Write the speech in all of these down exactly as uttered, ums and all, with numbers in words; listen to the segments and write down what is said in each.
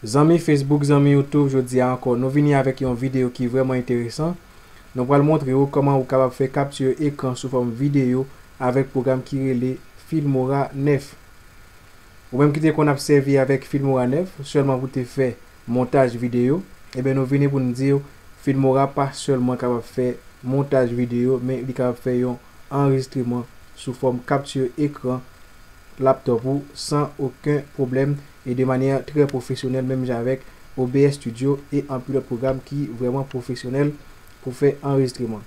Zanmi Facebook, zanmi YouTube, jodi a ankò, nou vini avèk yon videyo ki vrèman enteresan. Nou pral montre w kòman ou kapab fè kapti ekran sou fòm videyo avèk pwogram ki rele Filmora nèf. Ou menm ki te konn ap sèvi avèk Filmora nèf sèlman pou te fè montaj videyo, ebyen nou vini pou n di w, Filmora pa sèlman kapab fè montaj videyo, men li kapab fè yon anrejistreman sou fòm kapti ekran laptòp ou san okenn pwoblèm e de manyè trè pwofesyonèl, menm jan avèk O B S Studio e anpil lòt pwogram ki vrèman pwofesyonèl pou fè anrejistreman.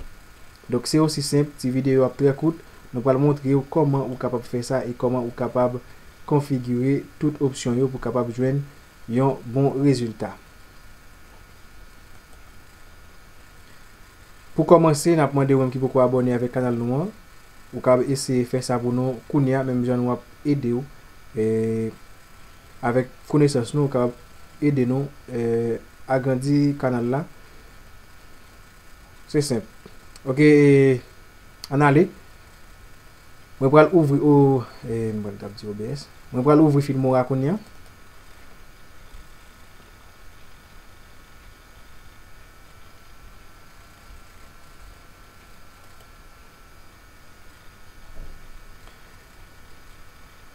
Donk, se osi senp, ti videyo ap trè kout, nou pral montre w kòman ou kapab fè sa e kòman ou kapab konfigire tout opsyon yo pou kapab jwenn yon bon rezilta. Pou kòmanse, n ap mande w menm ki poko abòne avèk kanal nou an, ou kapab eseye fè sa pou nou kounye a, menm jan nou ap ede w, e, avèk konesans nou, ou kapab ede nou, e, agrandi kanal la. Se senp. Ok, e, ann ale. Mwen pral ouvri, o, e, mwen pral t ap di O B S. Mwen pral ouvri Filmora kounye a.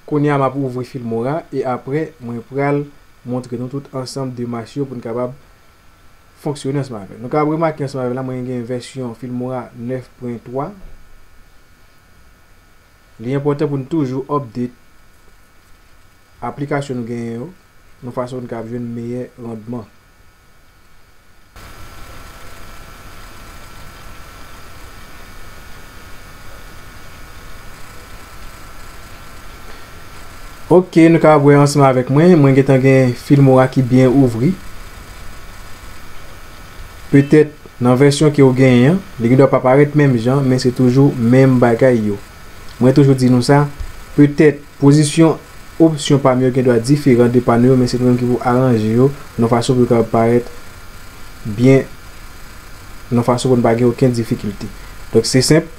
Kounye a, m ap ouvri Filmora e apre, mwen pral montre nou tout ansanm demach yo pou n kapab fonksyone ansanm avè l. Nou kapab remake ansanm avè l la, mwen gen vèsyon Filmora nèf pwen twa. Li enpòtan pou n toujou update aplikasyon nou genyen yo, yon fason pou n kapab jwenn meyè randman. Ok, nou kapab wè ansanm avèk mwen, mwen gentan gen Filmora ki byen ouvri. Petèt nan vèsyon ke w genyen an, li gendwa pa parèt menm jan, men se toujou menm bagay yo. Mwen toujou di nou sa, petèt pozisyon opsyon pa m yo gendwa diferan de pa nou yo, men se nou menm ki pou aranje yo nan fason pou yo kapab parèt byen, nan fason pou n pa gen okenn difikilte. Donk, se senp.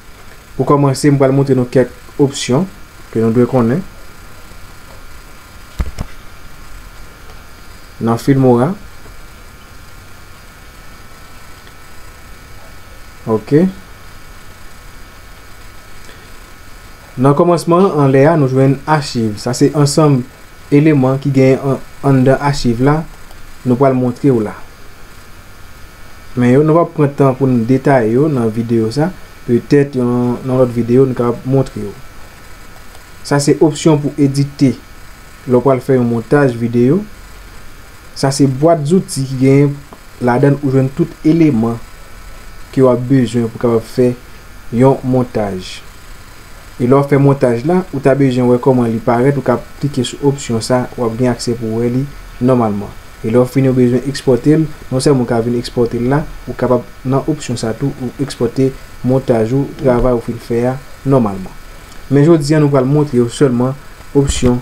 Pou kòmanse, m pral montre nou kèk opsyon ke nou dwe konnen nan Filmora. Ok. Nan kòmansman an, anlè a, nou jwenn achiv. Sa se ansanm eleman ki genyen an, anndan achiv la, nou pral montre w la. Men yo, nou p ap pran tan pou n detaye yo nan videyo sa. Petèt yon, nan lòt videyo, nou kapab montre yo. Sa se opsyon pou edite lè w pral fè yon montaj videyo. Sa se bwat zouti ki genyen ladan l ou jwenn tout eleman ke w ap bezwen pou kapab fè yon montaj. E lè w ap fè montaj la, ou ta bezwen wè kòman li parèt, ou ka klike sou opsyon sa, w ap gen aksè pou w wè li nòmalman. E lè w fini, ou bezwen ekspòte l, non sèlman ou ka vin ekspòte l la, ou kapab nan opsyon sa tou, ou ekspòte montaj ou, travay ou fin fè a nòmalman. Men jodi a, nou pral montre w sèlman opsyon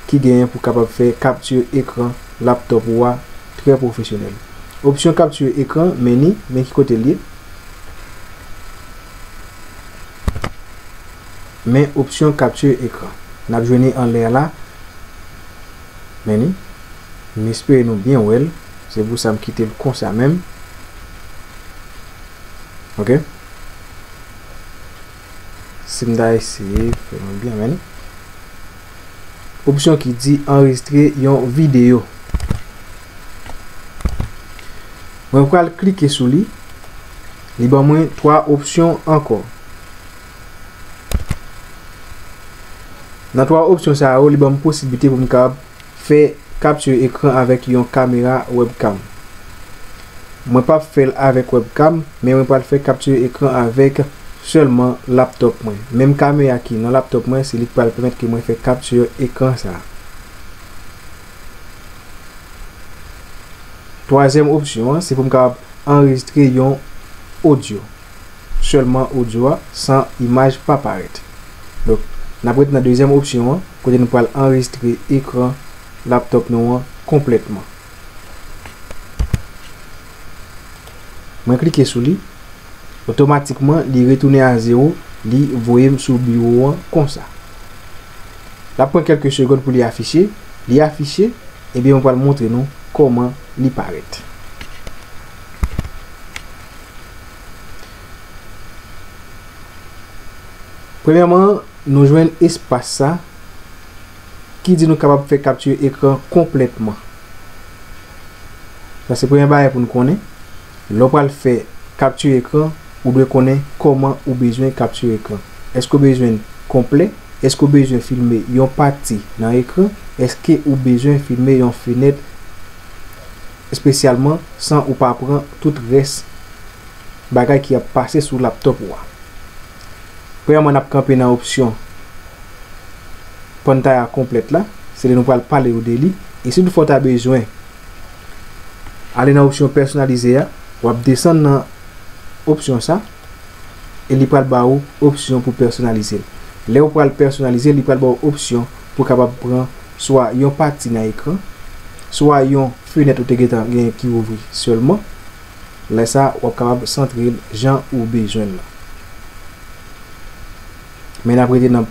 ki genyen pou kapab fè kapti ekran laptòp ou a trè pwofesyonèl. Opsyon kapti ekran, men ni, men ki kote l ye. Men opsyon kapti ekran. N ap jwenn li anlè a la. Men ni. M espere nou byen wè l. Se pou sa m kite l konsa menm. Ok. Si m ta eseye fè mwen byen, men ni. Opsyon ki di anrejistre yon videyo. Mwen pral klike sou li. Li ban mwen twa opsyon ankò. Nan twa opsyon sa yo, li ban m posiblite pou m kapab fè kapti ekran avèk yon kamera webcam. Mwen p ap fè l avèk webcam, men mwen pral fè kapti ekran avèk sèlman laptòp mwen. Menm kamera ki nan laptòp mwen, se li k pral pèmèt ke mwen fè kapti ekran sa a. Twazyèm opsyon an, se pou m kapab anrejistre yon odyo. Sèlman odyo a, san imaj pa parèt. Donk, n ap rete nan dezyèm opsyon an, kote nou pral anrejistre ekran laptòp nou an konplètman. Mwen klike sou li, otomatikman, li retounen a zewo, li voye m sou biwo an konsa. L ap pran kèlke segonn pou li afiche, li afiche, Ebyen, mwen pral montre nou kòman li parèt. Premyèman, nou jwenn espas sa ki di nou kapab fè kapti ekran konplètman. Sa se premye bagay pou nou konnen. Lè w pral fè kapti ekran, ou dwe konnen kòman ou bezwen kapti ekran. Èske w bezwen l konplè? Èske w bezwen filme yon pati nan ekran? Èske ou bezwen filme yon fenèt espesyalman san ou pa pran tout rès bagay ki ap pase sou laptòp ou a? Premyèman, n ap kanpe nan opsyon pantay la konplèt la, se lè nou pral pale yo de li. E si toutfwa w ta bezwen ale nan opsyon pèsonalize a, w ap desann nan opsyon sa, e li pral ba ou opsyon pou pèsonalize l. Lè w pral pèsonalize l, li pral ba ou opsyon pou w kapab pran swa yon pati nan ekran, swa yon fenèt ou te gentan genyen ki ouvri sèlman. Lè sa, w ap kapab santre l jan ou bezwen l la. Men n ap rete nan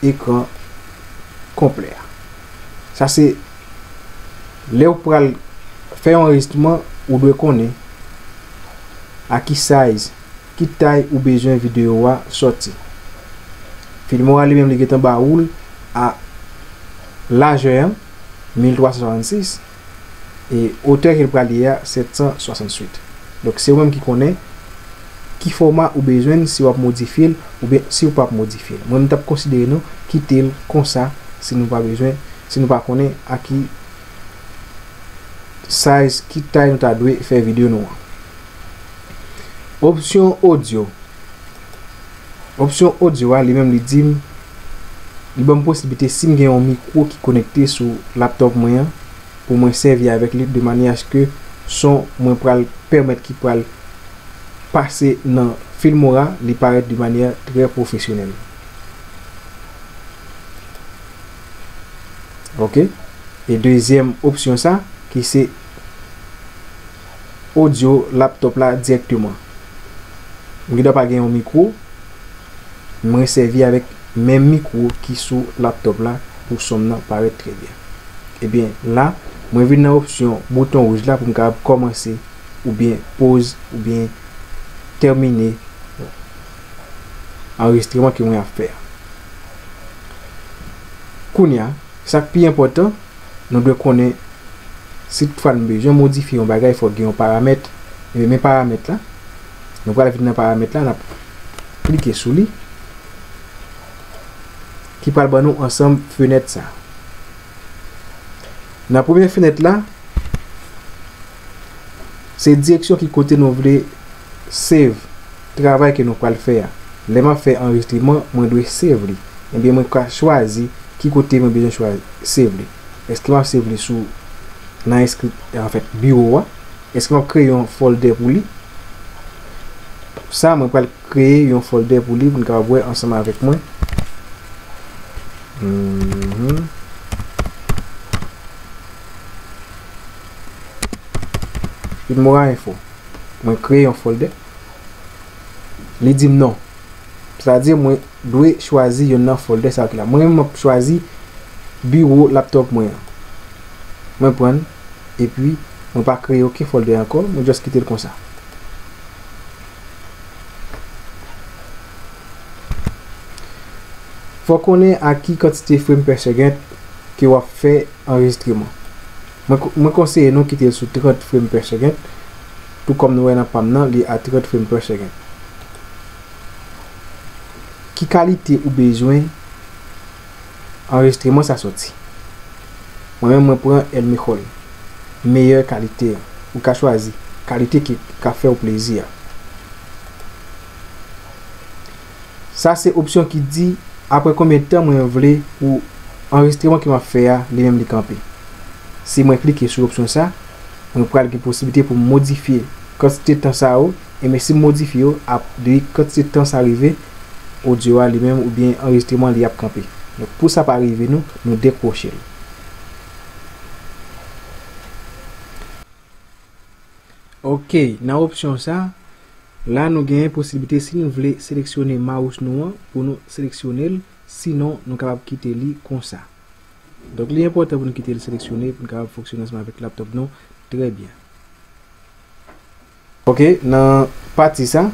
ekran konplè a. Sa se lè w pral fè yon anrejistreman, ou dwe konnen a ki size, ki tay ou bezwen videyo a sòti. Filmora li menm li gentan ba ou l a lajè an, mil twa san swasannsis, e otè ke l pral ye a, sèt san swasanntuit. Donk, se ou menm ki konnen ki fòma ou bezwen l, si w ap modifye l oubyen si w p ap modifye l. Mwen, m t ap konsidere nou kite l konsa si nou pa bezwen, si nou pa konnen a ki size, ki tay nou ta dwe fè videyo nou an. Opsyon odyo. Opsyon odyo a, li menm, li di m, li ban m posiblite si m gen yon mikwo ki konekte sou laptòp mwen an, pou mwen sèvi avèk li de manyè aske son mwen pral pèmèt ki pral pase nan Filmora, li parèt de manyè trè pwofesyonèl. Oke? E dezyèm opsyon sa, ki se odyo laptòp la dirèkteman. M gen dwa pa gen yon mikwo, mwen sèvi avèk menm mikwo ki sou laptòp la pou son m nan parèt trè byen. Ebyen, la, mwen vin nan opsyon bouton wouj la pou m kapab kòmanse oubyen poze oubyen tèmine anrejistreman ke mwen ap fè a. Kounye a, sa k pi enpòtan, nou dwe konnen si toutfwa nou bezwen modifye yon bagay, fòk gen yon paramèt. Ebyen, men paramèt la. Nou pral vin nan paramèt la, n ap klike sou li, ki pral ban nou ansanm fenèt sa. Nan premye fenèt la, se direksyon ki kote nou vle save travay ke nou pral fè a. Lè m ap fè anrejistreman, mwen dwe save li. Ebyen, mwen ka chwazi ki kote mwen bezwen chwazi save li. Èske m ap save li sou, nan enskri, anfèt, biwo a? Èske m ap kreye yon folder pou li? Sa, mwen pral kreye yon folder pou li pou n kapab wè ansanm avèk mwen. Mhm. Filmora Info. Mwen kreye yon folder. Li di m non. Sa di mwen dwe chwazi youn nan folder sa yo ki la. Mwen menm, m ap chwazi biwo laptop mwen an. Mwen pran l, epi mwen pa kreye okenn folder ankò, mwen just kite l konsa. Fò w konnen a ki kantite frame per second ke w ap fè anrejistreman. Mwen ko-, mwen konseye nou kite l sou trant frame per second, tou kòm nou wè nan pa m nan, li a trant frame per second. Ki kalite ou bezwen anrejistreman sa sòti? Mwen menm, mwen pran El Mejor, meyè kalite an. Ou ka chwazi kalite ki ka fè w plezi a. Sa se opsyon ki di apre konbyen tan mwen vle pou anrejistreman ke m ap fè a, li menm li kanpe. Si mwen klike sou opsyon sa, mwen pral gen posiblite pou m modifye kantite tan sa yo, e men si m modifye yo, ap, depi kantite tan sa rive, odyo a li menm oubyen anrejistreman li ap kanpe. Donk, pou sa pa rive nou, nou dekwoche l. Oke, nan opsyon sa, la nou genyen posiblite si nou vle seleksyone mouse nou an pou nou seleksyone l, sinon nou kapab kite li konsa. Donk, li enpòtan pou nou kite l seleksyone pou n kapab fonksyone ansanm avèk laptòp nou trè byen. Ok, nan pati sa,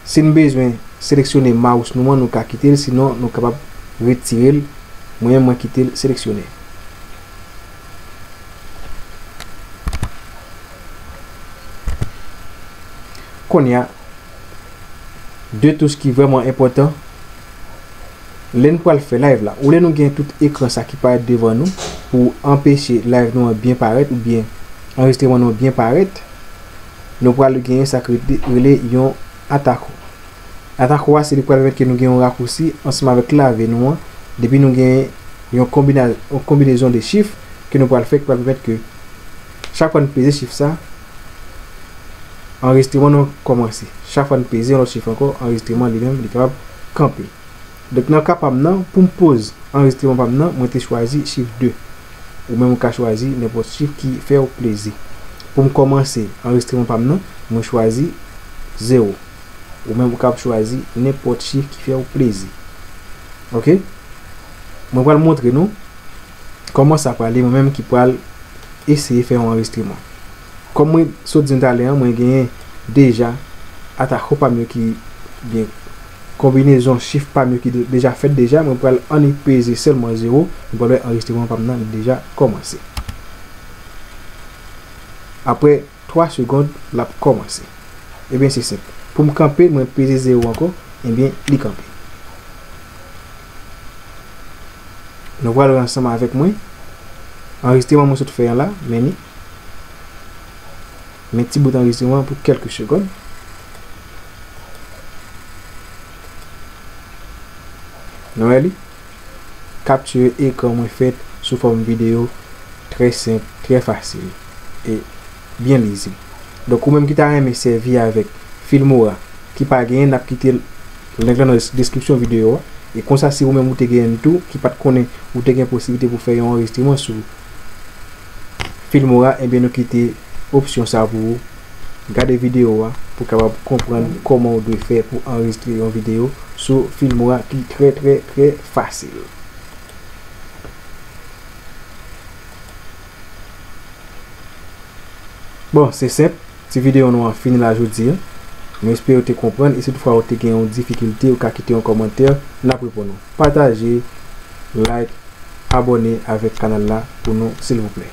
si n bezwen seleksyone mouse nou an, nou ka kite l, sinon nou kapab retire l. Mwen menm, mwen kite l seleksyone. Kounye a, de touch ki vrèman enpòtan, lè n pral fè live la, olye nou gen tout ekran sa ki parèt devan nou pou anpeche live nou an byen parèt oubyen anrejistreman nou an byen parèt, nou pral genyen sa k rete, rele yon atakò. Atakò a se li k pral pèmèt ke nou gen yon rakousi ansanm avèk klavye nou an, depi nou gen yon konbina-, yon konbinezon de chif ke nou pral fè ki pral pèmèt ke chak fwa n peze chif sa, anrejistreman nou kòmanse. Chak fwa n peze yon lòt chif ankò, anrejistreman li menm, li kapab kanpe. Donk, nan ka pa m nan, pou m poze anrejistreman pa m nan, mwen te chwazi chif de. Ou menm ou ka chwazi nenpòt chif ki fè w plezi. Pou m kòmanse anrejistreman pa m nan, mwen chwazi zewo. Ou menm ou kab chwazi nenpòt chif ki fè w plezi. Ok? Mwen pral montre nou kòman sa prale, mwen menm ki pral eseye fè yon anrejistreman. Kòm mwen sot di n talè an, mwen genyen deja atakò pa m yo ki, byen, konbinezon chif pa m yo ki de-, deja fèt deja, mwen pral annik peze sèlman zewo, mwen pral wè anrejistreman pa m nan li deja kòmanse. Apre twa segonn, l ap kòmanse. Ebyen, se senp. Pou m kanpe, mwen peze zewo ankò, ebyen, li kanpe. Nou pral wè ansanm avèk mwen. Anrejistreman mwen sot fè an la, men li. Men ti bout anrejistreman pou kèlke segonn. Nou wè li? Kapti ekran mwen fèt sou fòm videyo, trè senp, trè fasil e byen lizib. Donk, ou menm ki ta renmen sèvi avèk Filmora, ki pa genyen, n ap kite link lan nan deskripsyon videyo a. E konsa, si ou menm ou te genyen l tou, ki pa t konnen ou te gen posiblite pou fè yon anrejistreman sou Filmora, ebyen, nou kite opsyon sa pou ou. Gade videyo a pou w kapab konprann kòman ou dwe fè pou anrejistre yon videyo sou Filmora ki trè, trè, trè fasil. Bon, se senp. Ti videyo nou an fini la jodi a. Nou espere w te konprann e si toutfwa ou te gen yon difikilte, ou ka kite yon kòmantè, n ap reponn ou. Pataje, like, abòne avèk kanal la pou nou, silvouplè.